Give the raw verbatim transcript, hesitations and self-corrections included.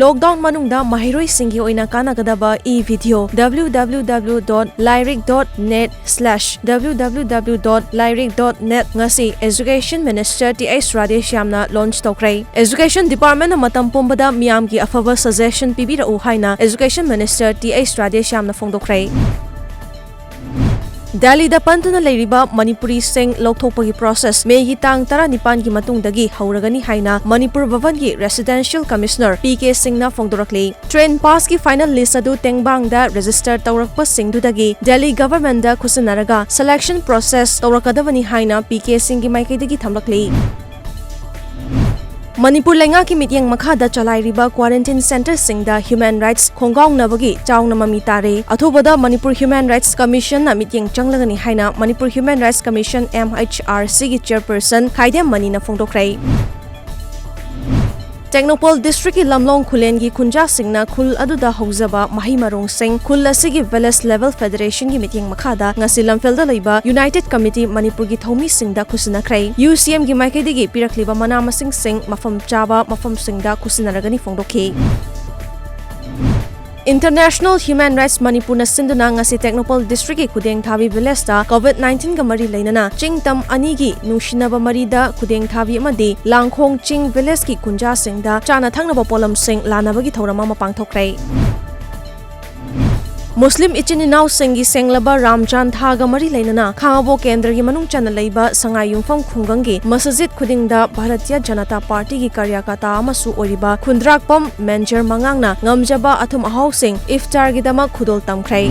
Lockdown ꯃꯅꯨꯡꯗ ꯃꯍꯩꯔꯣꯏꯁꯤꯡꯒꯤ ꯑꯣꯏꯅ ꯀꯥꯟꯅꯒꯗꯕ e-video, W W W dot lairik dot net slash W W W dot lairik dot net ꯉꯁꯤ Education Minister T H Radheshyamꯅ launch ꯇꯧꯈ꯭ꯔꯦ꯫ Education Departmentꯅ ꯃꯇꯝ ꯄꯨꯝꯕꯗ ꯃꯤꯌꯥꯝꯒꯤ ꯑꯐꯕ suggestion ꯄꯤꯕꯤꯔꯛꯎ ꯍꯥꯏꯅ Education Minister T H Radheshyamꯅ ꯐꯣꯡꯗꯣꯛꯈ꯭ꯔꯦ꯫ ꯗꯦꯜꯂꯤꯗ ꯄꯟꯗꯨꯅ ꯂꯩꯔꯤꯕ ꯃꯅꯤꯄꯨꯔꯤꯁꯤꯡ ꯂꯧꯊꯣꯛꯄꯒꯤ process ꯃꯦꯒꯤ ꯇꯥꯡ ꯇꯔꯥꯅꯤꯄꯥꯟꯒꯤ ꯃꯇꯨꯡꯗꯒꯤ ꯍꯧꯔꯒꯅꯤ ꯍꯥꯏꯅ Manipur ꯚꯕꯟꯒꯤ Residential Commissioner P K ꯁꯤꯡꯅ ꯐꯣꯡꯗꯣꯔꯛꯂꯤ꯫ Train passꯀꯤ final list ꯑꯗꯨ ꯇꯦꯡꯕꯥꯡꯗ register ꯇꯧꯔꯛꯄꯁꯤꯡꯗꯨꯗꯒꯤ ꯗꯦꯜꯂꯤ governmentꯗ ꯈꯨꯠꯁꯤꯟꯅꯔꯒ selection process ꯇꯧꯔꯛꯀꯗꯕꯅꯤ ꯍꯥꯏꯅ P K ꯁꯤꯡꯒꯤ ꯃꯥꯏꯀꯩꯗꯒꯤ ꯊꯝꯂꯛꯂꯤ꯫ ꯃꯅꯤꯄꯨꯔ ꯂꯩꯉꯥꯛꯀꯤ ꯃꯤꯠꯌꯦꯡ ꯃꯈꯥꯗ ꯆꯂꯥꯏꯔꯤꯕ quarantine centreꯁꯤꯡꯗ human rights ꯈꯣꯡꯒꯥꯎꯅꯕꯒꯤ ꯆꯥꯎꯅ ꯃꯃꯤ ꯇꯥꯔꯦ꯫ ꯑꯊꯨꯕꯗ ꯃꯅꯤꯄꯨꯔ Human Rights Commissionꯅ ꯃꯤꯠꯌꯦꯡ ꯆꯪꯂꯒꯅꯤ ꯍꯥꯏꯅ Manipur Human Rirights Commission, M H R Cꯒꯤ chairperson ꯈꯥꯏꯗꯦꯝ ꯃꯅꯤꯅ ꯐꯣꯡꯗꯣꯛꯈ꯭ꯔꯦ꯫ ꯇꯦꯡꯅꯧꯄꯜ districtꯀꯤ ꯂꯝꯂꯣꯡ ꯈꯨꯂꯦꯟꯒꯤ ꯈꯨꯟꯖꯥꯁꯤꯡꯅ ꯈꯨꯜ ꯑꯗꯨꯗ ꯍꯧꯖꯕ ꯃꯍꯩ ꯃꯔꯣꯡꯁꯤꯡ ꯈꯨꯜ ꯑꯁꯤꯒꯤ village level federationꯒꯤ ꯃꯤꯠꯌꯦꯡ ꯃꯈꯥꯗ ꯉꯁꯤ ꯂꯝꯐꯦꯜꯗ ꯂꯩꯕ United Committee ꯃꯅꯤꯄꯨꯔꯒꯤ ꯊꯧꯃꯤꯁꯤꯡꯗ ꯈꯨꯠꯁꯤꯟꯅꯈ꯭ꯔꯦ꯫ U C Mꯒꯤ ꯃꯥꯏꯀꯩꯗꯒꯤ ꯄꯤꯔꯛꯂꯤꯕ ꯃꯅꯥ ꯃꯁꯤꯡꯁꯤꯡ ꯃꯐꯝ ꯆꯥꯕ ꯃꯐꯝꯁꯤꯡꯗ ꯈꯨꯠꯁꯤꯟꯅꯔꯒꯅꯤ ꯐꯣꯡꯗꯣꯛꯈꯤ꯫ International Human Rights ꯃꯅꯤꯄꯨꯔꯅ ꯁꯤꯟꯗꯨꯅ ꯉꯁꯤ ꯇꯦꯡꯅꯧꯄꯜ districtꯀꯤ ꯈꯨꯗꯦꯡꯊꯥꯕꯤ villageꯇ COVID nineteenꯒ ꯃꯔꯤ ꯂꯩꯅꯅ ꯆꯤꯡ ꯇꯝ ꯑꯅꯤꯒꯤ ꯅꯨꯡꯁꯤꯅꯕ ꯃꯔꯤꯗ ꯈꯨꯗꯦꯡꯊꯥꯕꯤ ꯑꯃꯗꯤ ꯂꯥꯡꯈꯣꯡ ꯆꯤꯡ villageꯀꯤ ꯈꯨꯟꯖꯥꯁꯤꯡꯗ ꯆꯥꯅ ꯊꯛꯅꯕ ꯄꯣꯠꯂꯝꯁꯤꯡ ꯂꯥꯟꯅꯕꯒꯤ ꯊꯧꯔꯝ ꯑꯃ ꯄꯥꯡꯊꯣꯛꯈ꯭ꯔꯦ꯫ ꯃꯨꯁꯂꯤꯝ ꯏꯆꯤꯟ ꯏꯅꯥꯎꯁꯤꯡꯒꯤ ꯁꯦꯡꯂꯕ ꯔꯥꯝꯖꯥꯟ ꯊꯥꯒ ꯃꯔꯤ ꯂꯩꯅꯅ ꯈꯥꯉꯕꯣꯛ ꯀꯦꯟꯗ꯭ꯔꯒꯤ ꯃꯅꯨꯡ ꯆꯟꯅ ꯂꯩꯕ ꯁꯉꯥꯏ ꯌꯨꯝꯐꯝ ꯈꯨꯡꯒꯪꯒꯤ ꯃꯁꯖꯤꯗ ꯈꯨꯗꯤꯡꯗ ꯚꯥꯔꯇꯤꯌ ꯖꯅꯇꯥ ꯄꯥꯔꯇꯤꯒꯤ ꯀꯥꯔꯌꯀꯔꯇꯥ ꯑꯃꯁꯨ ꯑꯣꯏꯔꯤꯕ ꯈꯨꯟꯗ꯭ꯔꯥꯛꯄꯝ ꯃꯦꯟꯖꯔ ꯃꯉꯥꯡꯅ ꯉꯝꯖꯕ ꯑꯊꯨꯝ ꯑꯍꯥꯎꯁꯤꯡ ꯏꯐꯇꯥꯔꯒꯤꯗꯃꯛ ꯈꯨꯗꯣꯜ ꯇꯝꯈ꯭ꯔꯦ꯫